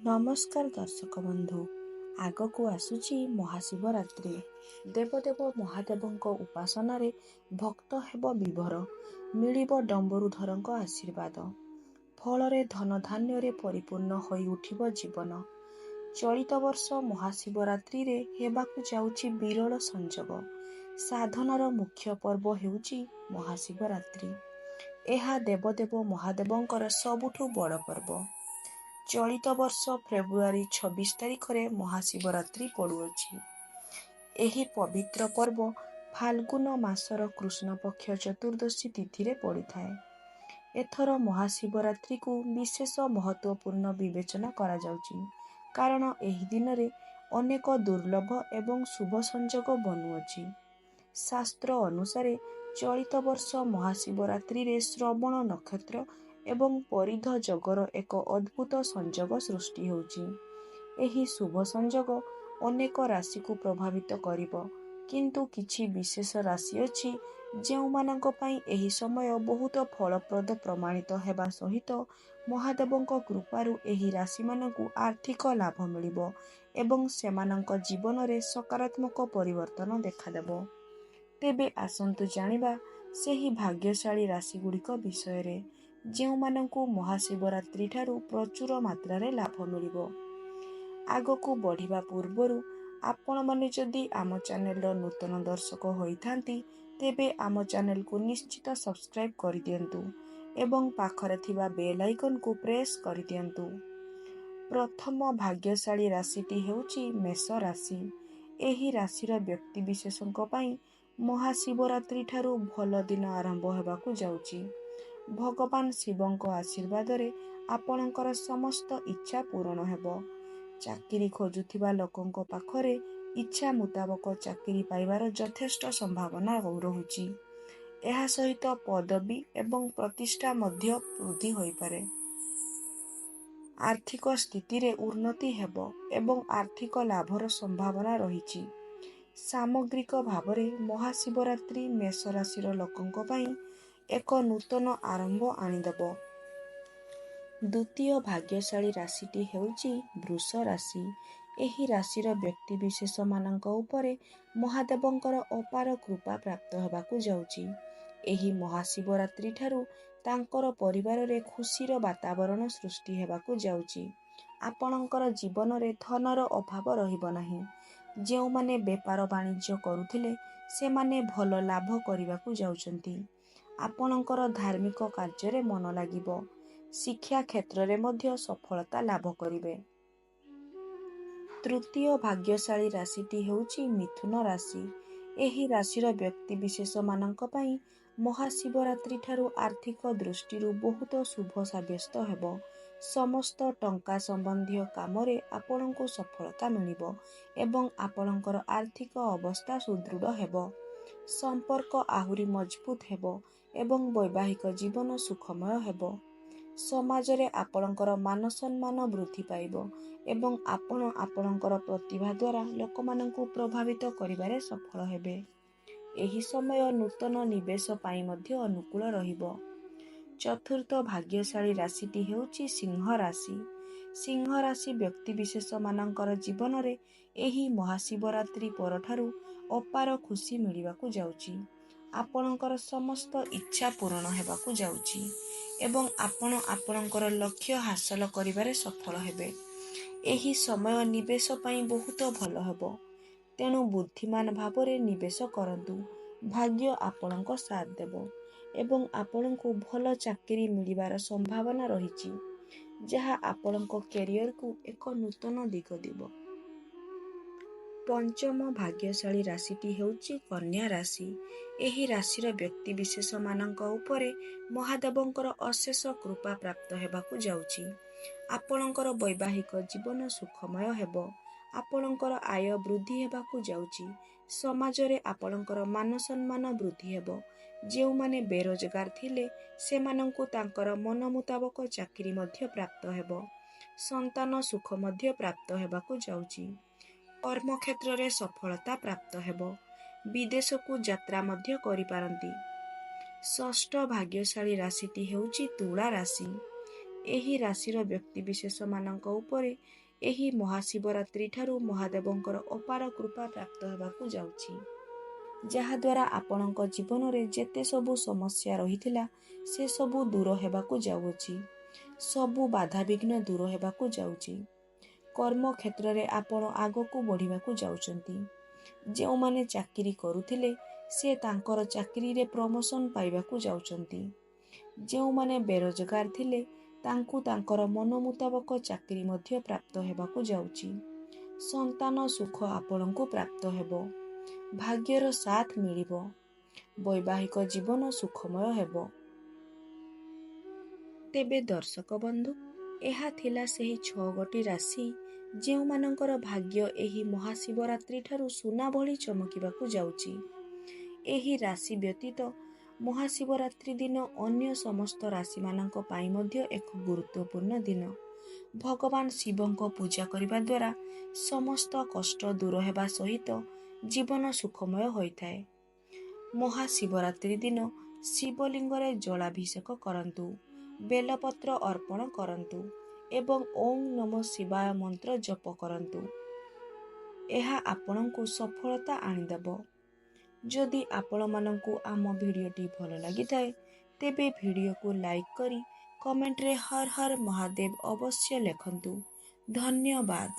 ନମସ୍କାର ଦର୍ଶକ ବନ୍ଧୁ, ଆଗକୁ ଆସୁଛି ମହାଶିବରାତ୍ରି। ଦେବଦେବ ମହାଦେବଙ୍କ ଉପାସନାରେ ଭକ୍ତ ହେବ ବିଭୋର, ମିଳିବ ଡମ୍ବରୁଧରଙ୍କ ଆଶୀର୍ବାଦ। ଫଳରେ ଧନଧାନ୍ୟରେ ପରିପୂର୍ଣ୍ଣ ହୋଇଉଠିବ ଜୀବନ। ଚଳିତ ବର୍ଷ ମହାଶିବରାତ୍ରିରେ ହେବାକୁ ଯାଉଛି ବିରଳ ସଂଯୋଗ। ସାଧନାର ମୁଖ୍ୟ ପର୍ବ ହେଉଛି ମହାଶିବରାତ୍ରି। ଏହା ଦେବଦେବ ମହାଦେବଙ୍କର ସବୁଠୁ ବଡ଼ ପର୍ବ। ଚଳିତ ବର୍ଷ ଫେବୃଆରୀ 26 ତାରିଖରେ ମହାଶିବରାତ୍ରି ପଡ଼ୁଅଛି। ଏହି ପବିତ୍ର ପର୍ବ ଫାଲ୍ଗୁନ ମାସର କୃଷ୍ଣପକ୍ଷ ଚତୁର୍ଦ୍ଦଶୀ ତିଥିରେ ପଡ଼ିଥାଏ। ଏଥର ମହାଶିବରାତ୍ରିକୁ ବିଶେଷ ମହତ୍ତ୍ୱପୂର୍ଣ୍ଣ ବିବେଚନା କରାଯାଉଛି, କାରଣ ଏହି ଦିନରେ ଅନେକ ଦୁର୍ଲଭ ଏବଂ ଶୁଭ ସଂଯୋଗ ବନୁଅଛି। ଶାସ୍ତ୍ର ଅନୁସାରେ ଚଳିତ ବର୍ଷ ମହାଶିବରାତ୍ରିରେ ଶ୍ରବଣ ନକ୍ଷତ୍ର ଏବଂ ପରିଧ ଯୋଗର ଏକ ଅଦ୍ଭୁତ ସଂଯୋଗ ସୃଷ୍ଟି ହେଉଛି। ଏହି ଶୁଭ ସଂଯୋଗ ଅନେକ ରାଶିକୁ ପ୍ରଭାବିତ କରିବ, କିନ୍ତୁ କିଛି ବିଶେଷ ରାଶି ଅଛି ଯେଉଁମାନଙ୍କ ପାଇଁ ଏହି ସମୟ ବହୁତ ଫଳପ୍ରଦ ପ୍ରମାଣିତ ହେବା ସହିତ ମହାଦେବଙ୍କ କୃପାରୁ ଏହି ରାଶିମାନଙ୍କୁ ଆର୍ଥିକ ଲାଭ ମିଳିବ ଏବଂ ସେମାନଙ୍କ ଜୀବନରେ ସକାରାତ୍ମକ ପରିବର୍ତ୍ତନ ଦେଖାଦେବ। ତେବେ ଆସନ୍ତୁ ଜାଣିବା ସେହି ଭାଗ୍ୟଶାଳୀ ରାଶିଗୁଡ଼ିକ ବିଷୟରେ, ଯେଉଁମାନଙ୍କୁ ମହାଶିବରାତ୍ରି ଠାରୁ ପ୍ରଚୁର ମାତ୍ରାରେ ଲାଭ ମିଳିବ। ଆଗକୁ ବଢ଼ିବା ପୂର୍ବରୁ ଆପଣମାନେ ଯଦି ଆମ ଚ୍ୟାନେଲର ନୂତନ ଦର୍ଶକ ହୋଇଥାନ୍ତି, ତେବେ ଆମ ଚ୍ୟାନେଲକୁ ନିଶ୍ଚିତ ସବସ୍କ୍ରାଇବ୍ କରିଦିଅନ୍ତୁ ଏବଂ ପାଖରେ ଥିବା ବେଲ୍ ଆଇକନ୍କୁ ପ୍ରେସ୍ କରିଦିଅନ୍ତୁ। ପ୍ରଥମ ଭାଗ୍ୟଶାଳୀ ରାଶିଟି ହେଉଛି ମେଷ ରାଶି। ଏହି ରାଶିର ବ୍ୟକ୍ତିବିଶେଷଙ୍କ ପାଇଁ ମହାଶିବରାତ୍ରି ଠାରୁ ଭଲ ଦିନ ଆରମ୍ଭ ହେବାକୁ ଯାଉଛି। ଭଗବାନ ଶିବଙ୍କ ଆଶୀର୍ବାଦରେ ଆପଣଙ୍କର ସମସ୍ତ ଇଚ୍ଛା ପୂରଣ ହେବ। ଚାକିରି ଖୋଜୁଥିବା ଲୋକଙ୍କ ପାଖରେ ଇଚ୍ଛା ମୁତାବକ ଚାକିରି ପାଇବାର ଯଥେଷ୍ଟ ସମ୍ଭାବନା ରହୁଛି। ଏହା ସହିତ ପଦବୀ ଏବଂ ପ୍ରତିଷ୍ଠା ମଧ୍ୟ ବୃଦ୍ଧି ହୋଇପାରେ। ଆର୍ଥିକ ସ୍ଥିତିରେ ଉନ୍ନତି ହେବ ଏବଂ ଆର୍ଥିକ ଲାଭର ସମ୍ଭାବନା ରହିଛି। ସାମଗ୍ରିକ ଭାବରେ ମହାଶିବରାତ୍ରି ମେଷ ରାଶିର ଲୋକଙ୍କ ପାଇଁ ଏକ ନୂତନ ଆରମ୍ଭ ଆଣିଦେବ। ଦ୍ୱିତୀୟ ଭାଗ୍ୟଶାଳୀ ରାଶିଟି ହେଉଛି ବୃଷ ରାଶି। ଏହି ରାଶିର ବ୍ୟକ୍ତିବିଶେଷମାନଙ୍କ ଉପରେ ମହାଦେବଙ୍କର ଅପାର କୃପା ପ୍ରାପ୍ତ ହେବାକୁ ଯାଉଛି। ଏହି ମହାଶିବରାତ୍ରି ଠାରୁ ତାଙ୍କର ପରିବାରରେ ଖୁସିର ବାତାବରଣ ସୃଷ୍ଟି ହେବାକୁ ଯାଉଛି। ଆପଣଙ୍କର ଜୀବନରେ ଧନର ଅଭାବ ରହିବ ନାହିଁ। ଯେଉଁମାନେ ବେପାର ବାଣିଜ୍ୟ କରୁଥିଲେ, ସେମାନେ ଭଲ ଲାଭ କରିବାକୁ ଯାଉଛନ୍ତି। ଆପଣଙ୍କର ଧାର୍ମିକ କାର୍ଯ୍ୟରେ ମନ ଲାଗିବ। ଶିକ୍ଷା କ୍ଷେତ୍ରରେ ମଧ୍ୟ ସଫଳତା ଲାଭ କରିବେ। ତୃତୀୟ ଭାଗ୍ୟଶାଳୀ ରାଶିଟି ହେଉଛି ମିଥୁନ ରାଶି। ଏହି ରାଶିର ବ୍ୟକ୍ତିବିଶେଷମାନଙ୍କ ପାଇଁ ମହାଶିବରାତ୍ରି ଠାରୁ ଆର୍ଥିକ ଦୃଷ୍ଟିରୁ ବହୁତ ଶୁଭ ସାବ୍ୟସ୍ତ ହେବ। ସମସ୍ତ ଟଙ୍କା ସମ୍ବନ୍ଧୀୟ କାମରେ ଆପଣଙ୍କୁ ସଫଳତା ମିଳିବ ଏବଂ ଆପଣଙ୍କର ଆର୍ଥିକ ଅବସ୍ଥା ସୁଦୃଢ଼ ହେବ। ସମ୍ପର୍କ ଆହୁରି ମଜବୁତ ହେବ ଏବଂ ବୈବାହିକ ଜୀବନ ସୁଖମୟ ହେବ। ସମାଜରେ ଆପଣଙ୍କର ମାନସମ୍ମାନ ବୃଦ୍ଧି ପାଇବ ଏବଂ ଆପଣ ଆପଣଙ୍କର ପ୍ରତିଭା ଦ୍ୱାରା ଲୋକମାନଙ୍କୁ ପ୍ରଭାବିତ କରିବାରେ ସଫଳ ହେବେ। ଏହି ସମୟ ନୂତନ ନିବେଶ ପାଇଁ ମଧ୍ୟ ଅନୁକୂଳ ରହିବ। ଚତୁର୍ଥ ଭାଗ୍ୟଶାଳୀ ରାଶିଟି ହେଉଛି ସିଂହ ରାଶି। ସିଂହ ରାଶି ବ୍ୟକ୍ତିବିଶେଷମାନଙ୍କର ଜୀବନରେ ଏହି ମହାଶିବରାତ୍ରି ପରଠାରୁ ଅପାର ଖୁସି ମିଳିବାକୁ ଯାଉଛି। ଆପଣଙ୍କର ସମସ୍ତ ଇଚ୍ଛା ପୂରଣ ହେବାକୁ ଯାଉଛି ଏବଂ ଆପଣ ଆପଣଙ୍କର ଲକ୍ଷ୍ୟ ହାସଲ କରିବାରେ ସଫଳ ହେବେ। ଏହି ସମୟ ନିବେଶ ପାଇଁ ବହୁତ ଭଲ ହେବ, ତେଣୁ ବୁଦ୍ଧିମାନ ଭାବରେ ନିବେଶ କରନ୍ତୁ। ଭାଗ୍ୟ ଆପଣଙ୍କ ସାଥ ଦେବ ଏବଂ ଆପଣଙ୍କୁ ଭଲ ଚାକିରି ମିଳିବାର ସମ୍ଭାବନା ରହିଛି, ଯାହା ଆପଣଙ୍କ କ୍ୟାରିୟରକୁ ଏକ ନୂତନ ଦିଗ ଦେବ। ପଞ୍ଚମ ଭାଗ୍ୟଶାଳୀ ରାଶିଟି ହେଉଛି କନ୍ୟା ରାଶି। ଏହି ରାଶିର ବ୍ୟକ୍ତିବିଶେଷମାନଙ୍କ ଉପରେ ମହାଦେବଙ୍କର ଅଶେଷ କୃପା ପ୍ରାପ୍ତ ହେବାକୁ ଯାଉଛି। ଆପଣଙ୍କର ବୈବାହିକ ଜୀବନ ସୁଖମୟ ହେବ। ଆପଣଙ୍କର ଆୟ ବୃଦ୍ଧି ହେବାକୁ ଯାଉଛି। ସମାଜରେ ଆପଣଙ୍କର ମାନସମ୍ମାନ ବୃଦ୍ଧି ହେବ। ଯେଉଁମାନେ ବେରୋଜଗାର ଥିଲେ, ସେମାନଙ୍କୁ ତାଙ୍କର ମନ ମୁତାବକ ଚାକିରି ମଧ୍ୟ ପ୍ରାପ୍ତ ହେବ। ସନ୍ତାନ ସୁଖ ମଧ୍ୟ ପ୍ରାପ୍ତ ହେବାକୁ ଯାଉଛି। କର୍ମକ୍ଷେତ୍ରରେ ସଫଳତା ପ୍ରାପ୍ତ ହେବ। ବିଦେଶକୁ ଯାତ୍ରା ମଧ୍ୟ କରିପାରନ୍ତି। ଷଷ୍ଠ ଭାଗ୍ୟଶାଳୀ ରାଶିଟି ହେଉଛି ତୁଳା ରାଶି। ଏହି ରାଶିର ବ୍ୟକ୍ତିବିଶେଷମାନଙ୍କ ଉପରେ ଏହି ମହାଶିବରାତ୍ରି ଠାରୁ ମହାଦେବଙ୍କର ଅପାର କୃପା ପ୍ରାପ୍ତ ହେବାକୁ ଯାଉଛି, ଯାହାଦ୍ୱାରା ଆପଣଙ୍କ ଜୀବନରେ ଯେତେ ସବୁ ସମସ୍ୟା ରହିଥିଲା ସେସବୁ ଦୂର ହେବାକୁ ଯାଉଅଛି। ସବୁ ବାଧାବିଘ୍ନ ଦୂର ହେବାକୁ ଯାଉଛି। କର୍ମକ୍ଷେତ୍ରରେ ଆପଣ ଆଗକୁ ବଢ଼ିବାକୁ ଯାଉଛନ୍ତି। ଯେଉଁମାନେ ଚାକିରି କରୁଥିଲେ ସେ ତାଙ୍କର ଚାକିରିରେ ପ୍ରମୋସନ୍ ପାଇବାକୁ ଯାଉଛନ୍ତି। ଯେଉଁମାନେ ବେରୋଜଗାର ଥିଲେ ତାଙ୍କୁ ତାଙ୍କର ମନ ମୁତାବକ ଚାକିରି ମଧ୍ୟ ପ୍ରାପ୍ତ ହେବାକୁ ଯାଉଛି। ସନ୍ତାନ ସୁଖ ଆପଣଙ୍କୁ ପ୍ରାପ୍ତ ହେବ। ଭାଗ୍ୟର ସାଥ ମିଳିବ। ବୈବାହିକ ଜୀବନ ସୁଖମୟ ହେବ। ତେବେ ଦର୍ଶକ ବନ୍ଧୁ, ଏହା ଥିଲା ସେହି 6 ଗୋଟି ରାଶି ଯେଉଁମାନଙ୍କର ଭାଗ୍ୟ ଏହି ମହାଶିବରାତ୍ରି ଠାରୁ ସୁନା ଭଳି ଚମକିବାକୁ ଯାଉଛି। ଏହି ରାଶି ବ୍ୟତୀତ ମହାଶିବରାତ୍ରି ଦିନ ଅନ୍ୟ ସମସ୍ତ ରାଶିମାନଙ୍କ ପାଇଁ ମଧ୍ୟ ଏକ ଗୁରୁତ୍ୱପୂର୍ଣ୍ଣ ଦିନ। ଭଗବାନ ଶିବଙ୍କ ପୂଜା କରିବା ଦ୍ୱାରା ସମସ୍ତ କଷ୍ଟ ଦୂର ହେବା ସହିତ ଜୀବନ ସୁଖମୟ ହୋଇଥାଏ। ମହାଶିବରାତ୍ରି ଦିନ ଶିବଲିଙ୍ଗରେ ଜଳାଭିଷେକ କରନ୍ତୁ, ବେଲପତ୍ର ଅର୍ପଣ କରନ୍ତୁ ଏବଂ ଓଁ ନମଃ ଶିବାୟ ମନ୍ତ୍ର ଜପ କରନ୍ତୁ। ଏହା ଆପଣଙ୍କୁ ସଫଳତା ଆଣିଦେବ। ଯଦି ଆପଣମାନଙ୍କୁ ଆମ ଭିଡ଼ିଓଟି ଭଲ ଲାଗିଥାଏ, ତେବେ ଭିଡ଼ିଓକୁ ଲାଇକ୍ କରି କମେଣ୍ଟରେ ହର ହର ମହାଦେବ ଅବଶ୍ୟ ଲେଖନ୍ତୁ। ଧନ୍ୟବାଦ।